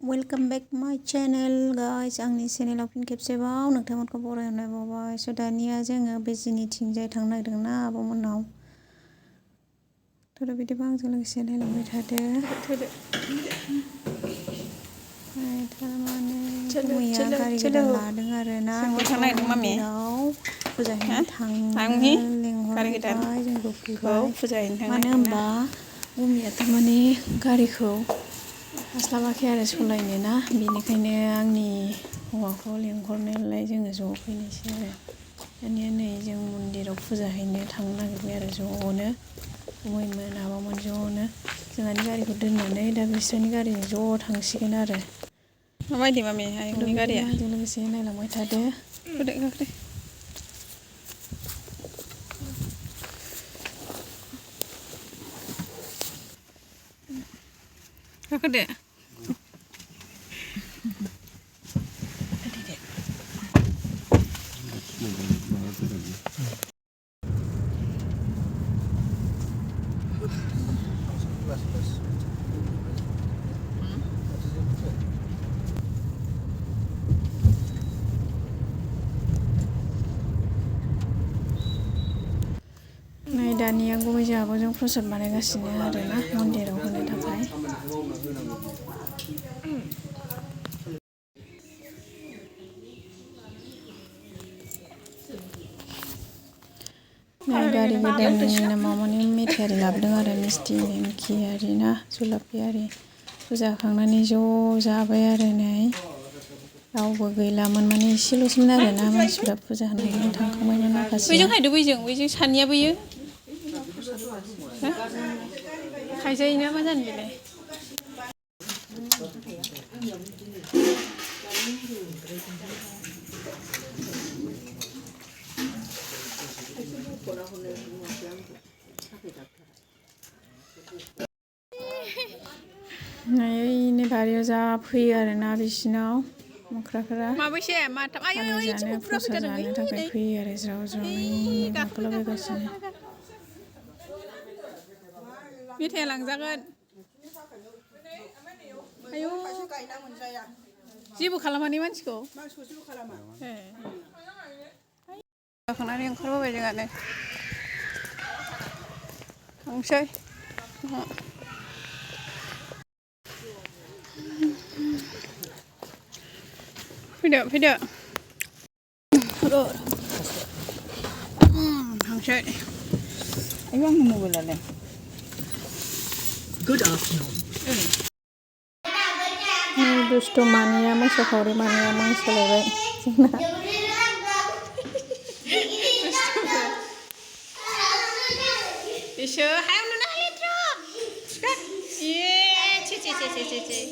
Welcome back my channel guys आंनि चेनेलाव फिन खेबसेबाव नोंथांमोनखौ बरायनाय बावबाय स' दानिया जोङो बेजिनिथिंजाय थांनो नागिरदों ना आब'मोननाव थ' बिदिबा आंजों लोगोसे नायलांबाय थादो थारमाने मैया गारि गोदान लादों आरो ना मन्दिराव फुजा हैनो थांनो लेंहरबाय जोंबो फैबाय मानो होनबा मम्मिया थारमाने गारिखौ हास्लाबाखै आरो सालायनो ना बेनिखायनो आंनि हौवाखौ लेंहरनायलाय जोङो ज' फैनोसै आरो दानिया नै जों मन्दिराव फुजा हैनो थांनो नागिरबाय आरो ज'नो गुमैमोन आब'मोन ज'नो जोंहानि गारिखौ दोननानै दा बिसोरनि गारिजों ज' थांसिगोन आरो माबायदि मामि आयंनि गारिया आंजों लोगोसे नायलांबाय थादो गाखोदो नै दानिया गुबै जोंहाबो जों प्रसाद बानायगासिनो आरोना मन्दिराव होनो थाखाय नै गारि गोदाननि नामाव माने मेथाइ आरि लाबोदों आरो मिस्थि नेमखि आरि ना जुलाफि आरि फुजा होखांनानै ज' जाबाय आरो नै रावबो गैलामोन माने एसेल'सोमोन आरो ना मानसिफ्रा फुजा होनानै थांखांबायमोन माखासे बैजों हायदो बैजों सानैया बैयो खायजायो ना मा जानो बेलाय नै बारियाव जा फैयो आरोना बिसिनाव मोख्राफोरा पानि जानो प्रसाद जानो थाखाय फैयो आरो ज्राव ज्राव गाखोलाबायगासिनो मेथाइया लांजागोन आयौ जेबो खालामानि मानसिखौ जाखांनानै ओंखारबोबाय जोंहानो थांसै फैदो थांसै आयौ आंनि मबाइलालाय Good afternoon. दुष्ट मानिया मोसाखावरि मानिया मोसालायबाय जोंना इसो हायाव नुना लेथ्रा ए चे